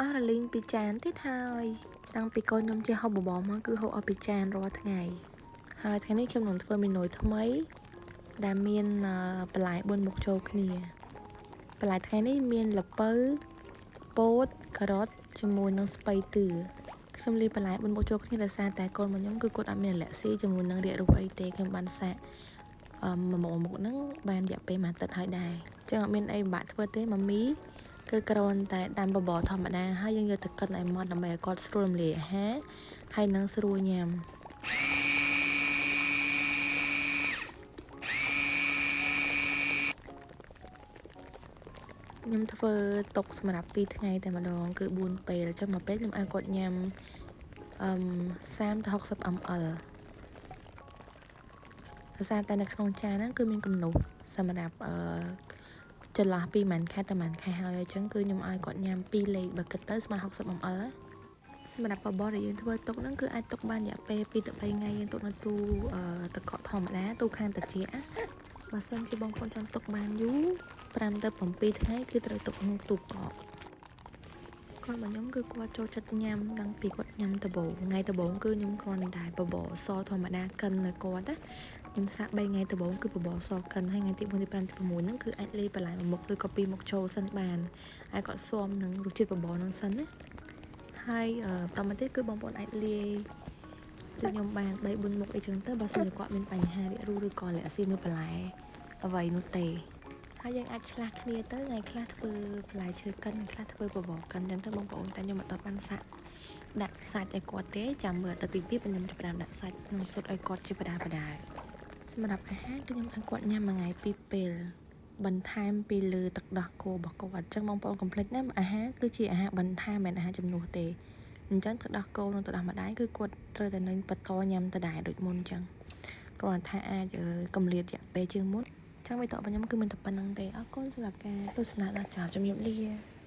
អស់រលីងពីចានទៀតហើយតាំងពីកូនខ្ញុំចេះហូបបបរមកគឺហូបអស់ពីចានរាល់ថ្ងៃហើយថ្ងៃនេះខ្ញុំនឹងធ្វើមេនុយថ្មីដែលមានបន្លែ4មុខចូលគ្នាបន្លែថ្ងៃនេះមានល្ពៅពោតការ៉ុតជាមួយនឹងស្ពៃតឿខ្ញុំលាយបន្លែ4មុខចូលគ្នាដោយសារតែកូនរបស់ខ្ញុំគឺគាត់អត់មានអាឡែស៊ីជាមួយនឹងរាករូសអីទេខ្ញុំបានសាកមួយមុខមុខហ្នឹងបានរយៈពេលមួយអាទិត្យហើយដែរចឹងអត់មានអីពិបាកធ្វើទេម៉ាមីគឺគ្រាន់តែដាំបបរធម្មតាហើយយើងយកទៅកិនឲ្យម៉ត់ដើម្បីឲ្យគាត់ស្រួលរំលាយអាហារហើយនឹងស្រួលញ៉ាំខ្ញុំធ្វើទុកសម្រាប់2ថ្ងៃតែម្ដងគឺ4ពេលអញ្ចឹងមួយពេលខ្ញុំឲ្យគាត់ញ៉ាំអឺ30ទៅ60 ml ដោយសារតែនៅក្នុងចានហ្នឹងគឺមានកំណុះសម្រាប់អឺចន្លោះពីប្រហែលខែទៅប្រហែលខែហើយអញ្ចឹងគឺខ្ញុំឲ្យគាត់ញ៉ាំ2លេខបើគិតទៅស្មើ60 ml សម្រាប់បបរដែលយើងធ្វើទុកហ្នឹងគឺអាចទុកបានរយៈពេល2ទៅ3ថ្ងៃយើងទុកនៅទូទឹកកកធម្មតាទូខាងត្រជាក់បើសិនជាបងប្អូនចង់ទុកបានយូរ5ទៅ7ថ្ងៃគឺត្រូវទុកក្នុងទូកកកូនរបស់ខ្ញុំគឺគាត់ចូលចិត្តញ៉ាំតាំងពីគាត់ញ៉ាំដំបូងថ្ងៃដំបូងគឺខ្ញុំគ្រាន់តែបបរសធម្មតាកិននៅគាត់ណាខ្ញុំសាក3ថ្ងៃដំបូងគឺបបរសកិនហើយថ្ងៃទី4ទី5ទី6ហ្នឹងគឺអាចលាយបន្លែមួយមុខឬក៏ពីរមុខចូលសិនបានហើយគាត់ស៊ាំនឹងរសជាតិបបរហ្នឹងសិនណាហើយបន្តមកទៀតគឺបងប្អូនអាចលាយដូចខ្ញុំបាន3 4មុខអីចឹងទៅបើសិនជាគាត់មានបញ្ហារាករូសឬក៏លាក់ស៊ីមួយបន្លែអ្វីនោះទេហើយយើងអាចឆ្លាស់គ្នាទៅថ្ងៃខ្លះធ្វើបន្លែឈើកិនខ្លះធ្វើបបរកិនចឹងទៅបងប្អូនតែខ្ញុំអត់បានសាក់ដាក់សាច់ឲ្យគាត់ទេចាំមើលទៅទី2ខ្ញុំចាប់ផ្ដើមដាក់សាច់ក្នុងស៊ុតឲ្យគាត់ជាបដាបដាសម្រាប់អាហារគឺខ្ញុំឲ្យគាត់ញ៉ាំមួយថ្ងៃ2ពេលបន្ថែមពីលើទឹកដោះគោរបស់គាត់អញ្ចឹងបងប្អូនកុំភ្លេចណាអាហារគឺជាអាហារបន្ថែមមិនមែនអាហារជំនួសទេអញ្ចឹងទឹកដោះគោនិងទឹកដោះម្ដាយគឺគាត់ត្រូវតែនឹងបន្តញ៉ាំដដែលដូចមុនអញ្ចឹងគ្រាន់តែថាអាចកម្រិតរយៈពេលជាងមុនចឹងវីដេអូរបស់ខ្ញុំគឺមានតែប៉ុណ្្នឹងទេអរគុណសម្រាប់ការទស្សនាដល់ចប់ជំរាបលា។